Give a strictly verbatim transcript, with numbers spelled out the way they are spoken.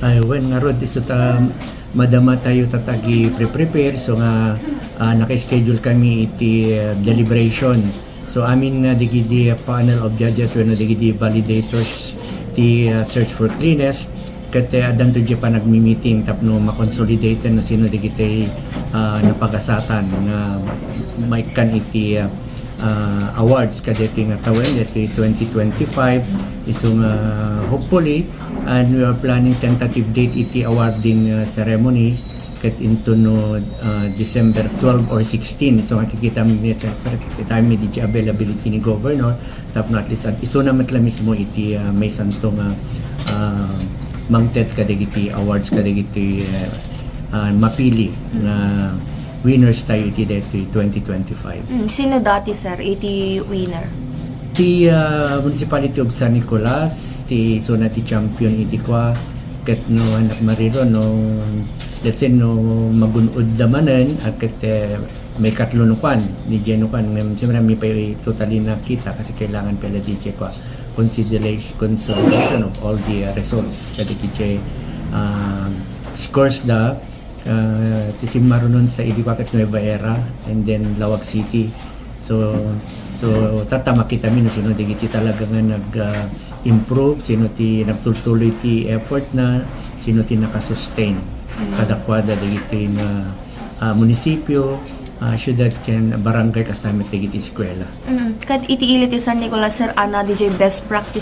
Ay, wen, ngarud, isu ta madama tayo ta agi-pre-prepare, so nga, ah, naka-schedule kami iti, ah, deliberation. So, amin nga dagiti panel of judges wenno dagiti validators ti, ah, search for cleanest, ket, eh, addanto diay panagmi-meeting tapno ma-consolidate no sino dagiti, ah, napagasatan nga maikkan iti, ah, ah, awards kadaytoy nga tawen, daytoy twenty twenty-five. Isu nga, hopefully, and we are planning tentative date iti awarding, ah, ceremony ket intono, ah, December twelve or sixteen. So, makikita mi, kita mi di availability ni Governor, tapno at least, at isuna met la mismo iti, ah, maysanto nga, ah, mangted kadagiti awards kadagiti, ah, ah, mapili nga winners tayo iti daytoy twenty twenty-five. Mm, sino dati, sir, iti winner? Ti, ah, Municipality of San Nicolas, ti isuna ti champion iti kua, ket no anak mariro, no, let's say, no magun-od da manen, a ket, eh, maikatlo no kuan, ni Jeno kuan, ngem siyempre, mi pay totally nakita kasi kailangan pay la diay kua, consideration, consolidation of all the, uh, results. Kadagiti, um, scores da, uh, ti simmarunon sa idi kua ket Nueva Era, and then Laoag City. So, so, tatta makita mi no sino dagiti talaga nga nag, uh, improve, sino ti nagtultuloy ti effort na, sino ti nakasustain kadakuada dagiti nga, uh, munisipyo, uh, syudad ken barangay kasta met dagiti eskwela. Mm. Kad iti ili ti San Nicolas, sir, ana diay best practice